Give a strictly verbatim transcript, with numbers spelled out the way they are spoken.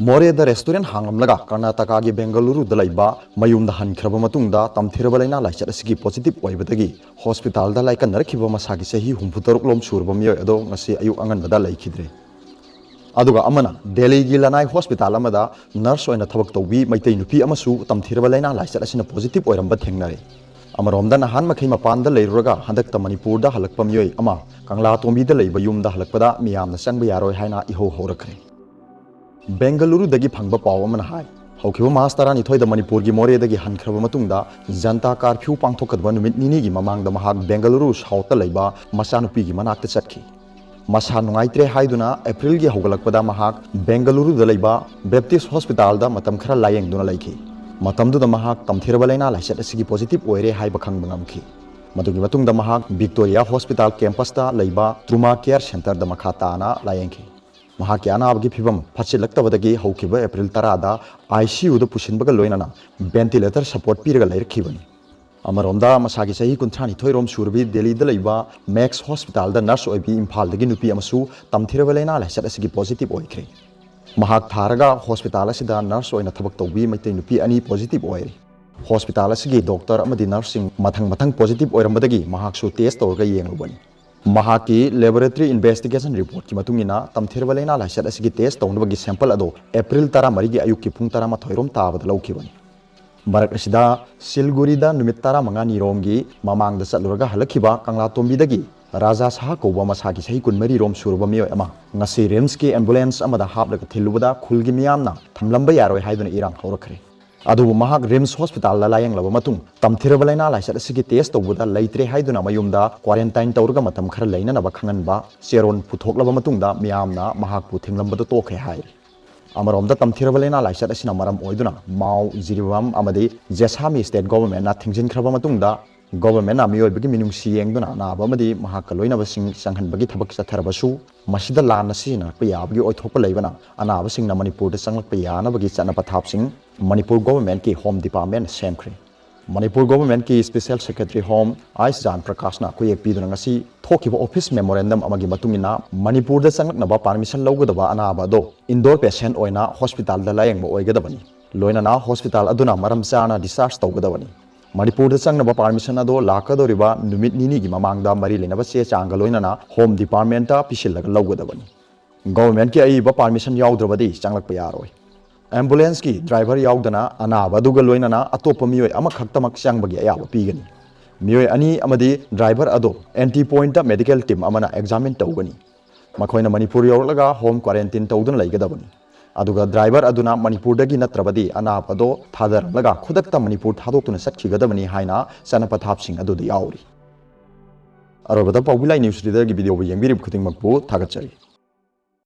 ꯃꯣꯔꯦꯗ ꯔꯦꯁꯇꯨꯔꯦꯟ ꯍꯥꯡꯂꯝꯂꯒ ꯀꯔꯅꯥꯇꯀꯥꯒꯤ ꯕꯦꯡꯒꯂꯨꯔꯨꯗ ꯂꯩꯕ ꯃꯌꯨꯝꯗ ꯍꯟꯈ꯭ꯔꯕ ꯃꯇꯨꯡꯗ ꯇꯝꯊꯤꯔꯕ ꯂꯥꯏꯅꯥ ꯂꯥꯏꯆꯠ ꯑꯁꯤꯒꯤ ꯄꯣꯖꯤꯇꯤꯚ ꯑꯣꯏꯕꯗꯒꯤ ꯍꯣꯁꯄꯤꯇꯥꯜꯗ ꯂꯥꯏꯀꯠꯅꯔꯛꯈꯤꯕ ꯃꯁꯥꯒꯤ ꯆꯍꯤ ꯍꯨꯝꯐꯨ ꯇꯔꯨꯛ ꯂꯣꯝ ꯁꯨꯔꯕ ꯃꯤꯑꯣꯏ ꯑꯗꯣ ꯉꯁꯤ ꯑꯌꯨꯛ ꯑꯉꯟꯕꯗ ꯂꯩꯈꯤꯗ꯭ꯔꯦ꯫ ꯑꯗꯨꯒ ꯑꯃꯅ ꯗꯦꯜꯂꯤꯒꯤ ꯂꯅꯥꯏ ꯍꯣꯁꯄꯤꯇꯥꯜ ꯑꯃꯗ ꯅꯔꯁ ꯑꯣꯏꯅ ꯊꯕꯛ ꯇꯧꯕꯤ ꯃꯩꯇꯩ ꯅꯨꯄꯤ ꯑꯃꯁꯨ ꯇꯝꯊꯤꯔꯕ ꯂꯥꯏꯅꯥ ꯂꯥꯏꯆꯠ ꯑꯁꯤꯅ ꯄꯣꯖꯤꯇꯤꯚ ꯑꯣꯏꯔꯝꯕ ꯊꯦꯡꯅꯔꯦ꯫ ꯑꯃꯔꯣꯝꯗ ꯅꯍꯥꯟ ꯃꯈꯩ ꯃꯄꯥꯟꯗ ꯂꯩꯔꯨꯔꯒ ꯍꯟꯗꯛꯇ ꯃꯅꯤꯄꯨꯔꯗ ꯍꯜꯂꯛꯄ ꯃꯤꯑꯣꯏ ꯑꯃ ꯀꯪꯂꯥ ꯇꯣꯝꯕꯤꯗ ꯂꯩꯕ ꯌꯨꯝꯗ ꯍꯜꯂꯛꯄꯗ ꯃꯤꯌꯥꯝꯅ ꯆꯪꯕ ꯌꯥꯔꯣꯏ ꯍꯥꯏꯅ ꯏꯍꯧ ꯍꯧꯔꯛꯈ꯭ꯔꯦ꯫ ꯕꯦꯡꯒꯂꯨꯔꯨꯗꯒꯤ ꯐꯪꯕ ꯄꯥꯎ ꯑꯃꯅ ꯍꯥꯏ, ꯍꯧꯈꯤꯕ ꯃꯥꯔꯆ ꯇꯔꯥꯅꯤꯊꯣꯏꯗ ꯃꯅꯤꯄꯨꯔꯒꯤ ꯃꯣꯔꯦꯗꯒꯤ ꯍꯟꯈ꯭ꯔꯕ ꯃꯇꯨꯡꯗ ꯖꯟꯇꯥ ꯀꯥꯔꯐ꯭ꯌꯨ ꯄꯥꯡꯊꯣꯛꯀꯗꯕ ꯅꯨꯃꯤꯠ ꯅꯤꯅꯤꯒꯤ ꯃꯃꯥꯡꯗ ꯃꯍꯥꯛ ꯕꯦꯡꯒꯂꯨꯔꯨ ꯁꯥꯎꯠꯇ ꯂꯩꯕ ꯃꯆꯥꯅꯨꯄꯤꯒꯤ ꯃꯅꯥꯛꯇ ꯆꯠꯈꯤ꯫ ꯃꯁꯥ ꯅꯨꯡꯉꯥꯏꯇ꯭ꯔꯦ ꯍꯥꯏꯗꯨꯅ ꯑꯦꯄ꯭ꯔꯤꯜꯒꯤ ꯍꯧꯒꯠꯂꯛꯄꯗ ꯃꯍꯥꯛ ꯕꯦꯡꯒꯂꯨꯔꯨꯗ ꯂꯩꯕ ꯕꯦꯞꯇꯤꯁ ꯍꯣꯁꯄꯤꯇꯥꯜꯗ ꯃꯇꯝ ꯈꯔ ꯂꯥꯌꯦꯡꯗꯨꯅ ꯂꯩꯈꯤ꯫ ꯃꯇꯝꯗꯨꯗ ꯃꯍꯥꯛ ꯇꯝꯊꯤꯔꯕ ꯂꯥꯏꯅꯥ ꯂꯥꯏꯆꯠ ꯑꯁꯤꯒꯤ ꯄꯣꯖꯤꯇꯤꯚ ꯑꯣꯏꯔꯦ ꯍꯥꯏꯕ ꯈꯪꯕ ꯉꯝꯈꯤ꯫ ꯃꯗꯨꯒꯤ ꯃꯇꯨꯡꯗ ꯃꯍꯥꯛ ꯚꯤꯛꯇꯣꯔꯤꯌꯥ ꯍꯣꯁꯄꯤꯇꯥꯜ ꯀꯦꯝꯄꯁꯇ ꯂꯩꯕ ꯇ꯭ꯔꯨꯃꯥ ꯀꯦꯌꯔ ꯁꯦꯟꯇꯔꯗ ꯃꯈꯥ ꯇꯥꯅ ꯂꯥꯌꯦꯡꯈꯤ꯫ ꯃꯍꯥꯛꯀꯤ ꯑꯅꯥꯕꯒꯤ ꯐꯤꯚꯝ ꯐꯠꯁꯤꯜꯂꯛꯇꯕꯗꯒꯤ ꯍꯧꯈꯤꯕ ꯑꯦꯄ꯭ꯔꯤꯜ ꯇꯔꯥꯗ ꯑꯥꯏ ꯁꯤ ꯌꯨꯗ ꯄꯨꯁꯤꯟꯕꯒ ꯂꯣꯏꯅꯅ ꯚꯦꯟꯇꯤꯂꯦꯇꯔ ꯁꯄꯣꯔꯠ ꯄꯤꯔꯒ ꯂꯩꯔꯛꯈꯤꯕꯅꯤ꯫ ꯑꯃꯔꯣꯝꯗ ꯃꯁꯥꯒꯤ ꯆꯍꯤ ꯀꯨꯟꯊ꯭ꯔꯥ ꯅꯤꯊꯣꯏ ꯔꯣꯝ ꯁꯨꯔꯕꯤ ꯗꯦꯜꯂꯤꯗ ꯂꯩꯕ ꯃꯦꯛꯁ ꯍꯣꯁꯄꯤꯇꯥꯜꯗ ꯅꯔꯁ ꯑꯣꯏꯕꯤ ꯏꯝꯐꯥꯜꯗꯒꯤ ꯅꯨꯄꯤ ꯑꯃꯁꯨ ꯇꯝꯊꯤꯔꯕ ꯂꯥꯏꯅꯥ ꯂꯥꯏꯆꯠ ꯑꯁꯤꯒꯤ ꯄꯣꯖꯤꯇꯤꯚ ꯑꯣꯏꯈ꯭ꯔꯦ꯫ ꯃꯍꯥꯛ ꯊꯥꯔꯒ ꯍꯣꯁꯄꯤꯇꯥꯜ ꯑꯁꯤꯗ ꯅꯔꯁ ꯑꯣꯏꯅ ꯊꯕꯛ ꯇꯧꯕꯤ ꯃꯩꯇꯩ ꯅꯨꯄꯤ ꯑꯅꯤ ꯄꯣꯖꯤꯇꯤꯚ ꯑꯣꯏꯔꯦ꯫ ꯍꯣꯁꯄꯤꯇꯥꯜ ꯑꯁꯤꯒꯤ ꯗꯣꯛꯇꯔ ꯑꯃꯗꯤ ꯅꯔꯁꯁꯤꯡ ꯃꯊꯪ ꯃꯊꯪ ꯄꯣꯖꯤꯇꯤꯚ ꯑꯣꯏꯔꯝꯕꯗꯒꯤ ꯃꯍꯥꯛꯁꯨ ꯇꯦꯁ ꯇꯧꯔꯒ ꯌꯦꯡꯂꯨꯕꯅꯤ꯫ ꯃꯍꯥꯛꯀꯤ ꯂꯦꯕꯣꯔꯦꯇꯔꯤ ꯏꯟꯚꯦꯁꯇꯤꯒꯦꯁꯟ ꯔꯤꯄꯣꯔꯠꯀꯤ ꯃꯇꯨꯡ ꯏꯟꯅ ꯇꯝꯊꯤꯔꯕ ꯂꯥꯏꯅꯥ ꯂꯥꯏꯆꯠ ꯑꯁꯤꯒꯤ ꯇꯦꯁ ꯇꯧꯅꯕꯒꯤ ꯁꯦꯝꯄꯜ ꯑꯗꯨ ꯑꯦꯄ꯭ꯔꯤꯜ ꯇꯔꯥꯃꯔꯤꯒꯤ ꯑꯌꯨꯛꯀꯤ ꯄꯨꯡ ꯇꯔꯥꯃꯥꯊꯣꯏ ꯔꯣꯝ ꯇꯥꯕꯗ ꯂꯧꯈꯤꯕꯅꯤ꯫ ꯃꯔꯛ ꯑꯁꯤꯗ ꯁꯤꯜꯒꯨꯔꯤꯗ ꯅꯨꯃꯤꯠ ꯇꯔꯥꯃꯉꯥꯅꯤ ꯔꯣꯝꯒꯤ ꯃꯃꯥꯡꯗ ꯆꯠꯂꯨꯔꯒ ꯍꯜꯂꯛꯈꯤꯕ ꯀꯪꯂꯥꯇꯣꯝꯕꯤꯗꯒꯤ ꯔꯥꯖꯥ ꯁꯍꯥ ꯀꯧꯕ ꯃꯁꯥꯒꯤ ꯆꯍꯤ ꯀꯨꯟꯃꯔꯤ ꯔꯣꯝ ꯁꯨꯔꯕ ꯃꯤꯑꯣꯏ ꯑꯃ ꯉꯁꯤ ꯔꯤꯝꯁꯀꯤ ꯑꯦꯝꯕꯨꯂꯦꯟꯁ ꯑꯃꯗ ꯍꯥꯞꯂꯒ ꯊꯤꯜꯂꯨꯕꯗ ꯈꯨꯜꯒꯤ ꯃꯤꯌꯥꯝꯅ ꯊꯝꯂꯝꯕ ꯌꯥꯔꯣꯏ ꯍꯥꯏꯗꯨꯅ ꯏꯔꯥꯡ ꯍꯧꯔꯛꯈ꯭ꯔꯦ꯫ ꯑꯗꯨꯕꯨ ꯃꯍꯥꯛ ꯔꯤꯝꯁ ꯍꯣꯁꯄꯤꯇꯥꯜꯗ ꯂꯥꯌꯦꯡꯂꯕ ꯃꯇꯨꯡ ꯇꯝꯊꯤꯔꯕ ꯂꯥꯏꯅꯥ ꯂꯥꯏꯆꯠ ꯑꯁꯤꯒꯤ ꯇꯦꯁ ꯇꯧꯕꯗ ꯂꯩꯇ꯭ꯔꯦ ꯍꯥꯏꯗꯨꯅ ꯃꯌꯨꯝꯗ ꯀ꯭ꯋꯥꯔꯦꯟꯇꯥꯏꯟ ꯇꯧꯔꯒ ꯃꯇꯝ ꯈꯔ ꯂꯩꯅꯅꯕ ꯈꯪꯍꯟꯕ ꯆꯦꯔꯣꯜ ꯄꯨꯊꯣꯛꯂꯕ ꯃꯇꯨꯡꯗ ꯃꯤꯌꯥꯝꯅ ꯃꯍꯥꯛꯄꯨ ꯊꯤꯡꯂꯝꯕꯗꯨ ꯇꯣꯛꯈ꯭ꯔꯦ ꯍꯥꯏꯔꯤ꯫ ꯑꯃꯔꯣꯝꯗ ꯇꯝꯊꯤꯔꯕ ꯂꯥꯏꯅꯥ ꯂꯥꯏꯆꯠ ꯑꯁꯤꯅ ꯃꯔꯝ ꯑꯣꯏꯗꯨꯅ ꯃꯥꯎ, ꯖꯤꯔꯤꯕꯥꯝ ꯑꯃꯗꯤ ꯖꯦꯁꯥꯃꯤ ꯁ꯭ꯇꯦꯠ ꯒꯣꯚꯔꯟꯃꯦꯟꯠꯅ ꯊꯤꯡꯖꯤꯟꯈ꯭ꯔꯕ ꯃꯇꯨꯡꯗ ꯒꯣꯚꯔꯟꯃꯦꯟꯠꯅ ꯃꯤꯑꯣꯏꯕꯒꯤ ꯃꯤꯅꯨꯡꯁꯤ ꯌꯦꯡꯗꯨꯅ ꯑꯅꯥꯕ ꯑꯃꯗꯤ ꯃꯍꯥꯛꯀ ꯂꯣꯏꯅꯕꯁꯤꯡ ꯆꯪꯍꯟꯕꯒꯤ ꯊꯕꯛ ꯆꯠꯊꯔꯕꯁꯨ ꯃꯁꯤꯗ ꯂꯥꯟꯅ ꯁꯤꯖꯤꯟꯅꯔꯛꯄ ꯌꯥꯕꯒꯤ ꯑꯣꯏꯊꯣꯛꯄ ꯂꯩꯕꯅ ꯑꯅꯥꯕꯁꯤꯡꯅ ꯃꯅꯤꯄꯨꯔꯗ ꯆꯪꯂꯛꯄ ꯌꯥꯅꯕꯒꯤ ꯆꯠꯅ ꯄꯊꯥꯞꯁꯤꯡ ꯃꯅꯤꯄꯨꯔ ꯒꯣꯚꯔꯟꯃꯦꯟꯠꯀꯤ ꯍꯣꯝ ꯗꯤꯄꯥꯔꯠꯃꯦꯟꯠꯅ ꯁꯦꯝꯈ꯭ꯔꯦ꯫ ꯃꯅꯤꯄꯨꯔ ꯒꯣꯚꯔꯟꯃꯦꯟꯠꯀꯤ ꯁ꯭ꯄꯦꯁꯦꯜ ꯁꯦꯀ꯭ꯔꯦꯇꯔꯤ ꯍꯣꯝ ꯑꯥꯏꯁ ꯖꯥꯟ ꯄ꯭ꯔꯀꯥꯁꯅ ꯈꯨꯌꯦꯛ ꯄꯤꯗꯨꯅ ꯉꯁꯤ ꯊꯣꯛꯈꯤꯕ ꯑꯣꯐꯤꯁ ꯃꯦꯃꯣꯔꯦꯟꯗꯝ ꯑꯃꯒꯤ ꯃꯇꯨꯡ ꯏꯟꯅ, ꯃꯅꯤꯄꯨꯔꯗ ꯆꯪꯂꯛꯅꯕ ꯄꯥꯔꯃꯤꯁꯟ ꯂꯧꯒꯗꯕ ꯑꯅꯥꯕ ꯑꯗꯣ ꯏꯟꯗꯣꯔ ꯄꯦꯁꯦꯟꯠ ꯑꯣꯏꯅ ꯍꯣꯁꯄꯤꯇꯥꯜꯗ ꯂꯥꯌꯦꯡꯕ ꯑꯣꯏꯒꯗꯕꯅꯤ꯫ ꯂꯣꯏꯅꯅ ꯍꯣꯁꯄꯤꯇꯥꯜ ꯑꯗꯨꯅ ꯃꯔꯝ ꯆꯥꯅ ꯗꯤꯁꯆꯥꯔꯖ ꯇꯧꯒꯗꯕꯅꯤ꯫ ꯃꯅꯤꯄꯨꯔꯗ ꯆꯪꯅꯕ ꯄꯥꯔꯃꯤꯁꯟ ꯑꯗꯣ ꯂꯥꯛꯀꯗꯧꯔꯤꯕ ꯅꯨꯃꯤꯠ ꯅꯤꯅꯤꯒꯤ ꯃꯃꯥꯡꯗ ꯃꯔꯤ ꯂꯩꯅꯕ ꯆꯦ ꯆꯥꯡꯒ ꯂꯣꯏꯅꯅ ꯍꯣꯝ ꯗꯤꯄꯥꯔꯠꯃꯦꯟꯠꯇ ꯄꯤꯁꯤꯜꯂꯒ ꯂꯧꯒꯗꯕꯅꯤ꯫ ꯒꯣꯚꯔꯟꯃꯦꯟꯠꯀꯤ ꯑꯏꯕ ꯄꯥꯔꯃꯤꯁꯟ ꯌꯥꯎꯗ꯭ꯔꯕꯗꯤ ꯆꯪꯂꯛꯄ ꯌꯥꯔꯣꯏ꯫ ꯑꯦꯝꯕꯨꯂꯦꯟꯁꯀꯤ ꯗ꯭ꯔꯥꯏꯚꯔ ꯌꯥꯎꯗꯅ ꯑꯅꯥꯕ ꯑꯗꯨꯒ ꯂꯣꯏꯅꯅ ꯑꯇꯣꯞꯄ ꯃꯤꯑꯣꯏ ꯑꯃꯈꯛꯇꯃꯛ ꯆꯪꯕꯒꯤ ꯑꯌꯥꯕ ꯄꯤꯒꯅꯤ꯫ ꯃꯤꯑꯣꯏ ꯑꯅꯤ ꯑꯃꯗꯤ ꯗ꯭ꯔꯥꯏꯚꯔ ꯑꯗꯣ ꯑꯦꯟꯇ꯭ꯔꯤ ꯄꯣꯏꯟꯠꯇ ꯃꯦꯗꯤꯀꯦꯜ ꯇꯤꯝ ꯑꯃꯅ ꯑꯦꯛꯖꯥꯃꯤꯟ ꯇꯧꯒꯅꯤ꯫ ꯃꯈꯣꯏꯅ ꯃꯅꯤꯄꯨꯔ ꯌꯧꯔꯛꯂꯒ ꯍꯣꯝ ꯀ꯭ꯋꯥꯔꯦꯟꯇꯤꯟ ꯇꯧꯗꯨꯅ ꯂꯩꯒꯗꯕꯅꯤ꯫ ꯑꯗꯨꯒ ꯗ꯭ꯔꯥꯏꯚꯔ ꯑꯗꯨꯅ ꯃꯅꯤꯄꯨꯔꯗꯒꯤ ꯅꯠꯇ꯭ꯔꯕꯗꯤ ꯑꯅꯥꯕ ꯑꯗꯣ ꯊꯥꯗꯔꯝꯂꯒ ꯈꯨꯗꯛꯇ ꯃꯅꯤꯄꯨꯔ ꯊꯥꯗꯣꯛꯇꯨꯅ ꯆꯠꯈꯤꯒꯗꯕꯅꯤ ꯍꯥꯏꯅ ꯆꯠꯅ ꯄꯊꯥꯞꯁꯤꯡ ꯑꯗꯨꯗ ꯌꯥꯎꯔꯤ꯫ ꯑꯔꯣꯏꯕꯗ ꯄꯥꯎꯕꯤ ꯂꯥꯏ ꯅ꯭ꯌꯨꯁ ꯔꯤꯗꯔꯒꯤ ꯚꯤꯗꯤꯑꯣꯕꯨ ꯌꯦꯡꯕꯤꯔꯤꯕ ꯈꯨꯗꯤꯡꯃꯛꯄꯨ ꯊꯥꯒꯠꯆꯔꯤ꯫